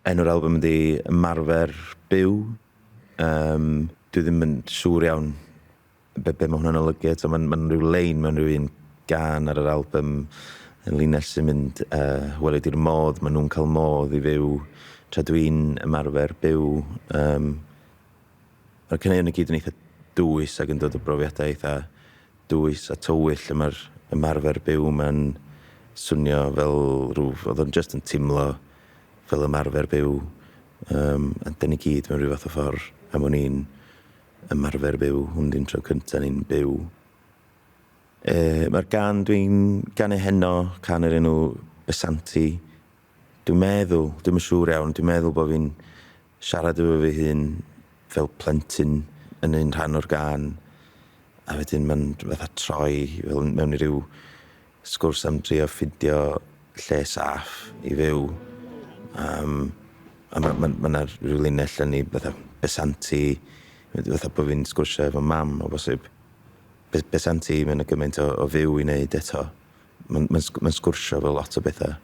Enw'r album ydi Ymarfer Byw. Um, dwi ddim yn siŵr iawn be, be mae hwnna'n olygu eto. Mae'n ma rhyw lein mewn rhyw un gan ar yr album yn linell sy'n mynd, wel ydy'r modd, maen nhw'n cael modd i fyw tra dwi'n ymarfer byw. Um, mae'r caneuon i gyd yn eitha dwys ac yn dod o brofiadau eitha dwys a tywyll a mae'r ymarfer byw ma'n swnio fel rhyw... oedd o'n jyst yn teimlo fel ymarfer byw um, a dyn ni gyd mewn rhyw fath o ffordd am o'n i'n ymarfer byw, hwn di'n tro cyntaf ni'n byw. E, mae'r gan dwi'n ganu heno, can yr enw Besanti. Dwi'n meddwl, dwi'n yn siŵr iawn, dwi'n meddwl bod fi'n siarad efo fi hun fel plentyn yn un rhan o'r gân, a wedyn mae'n fatha troi fel mewn i ryw sgwrs am drio ffindio lle saff i fyw. Um, a mae ma, ma, ma rhyw linell yn ei fatha besanti, fatha bod fi'n sgwrsio efo mam o bosib. Besanti, mae'n gymaint o, o fyw i wneud eto. Mae'n ma, ma sgwrsio fel lot o bethau.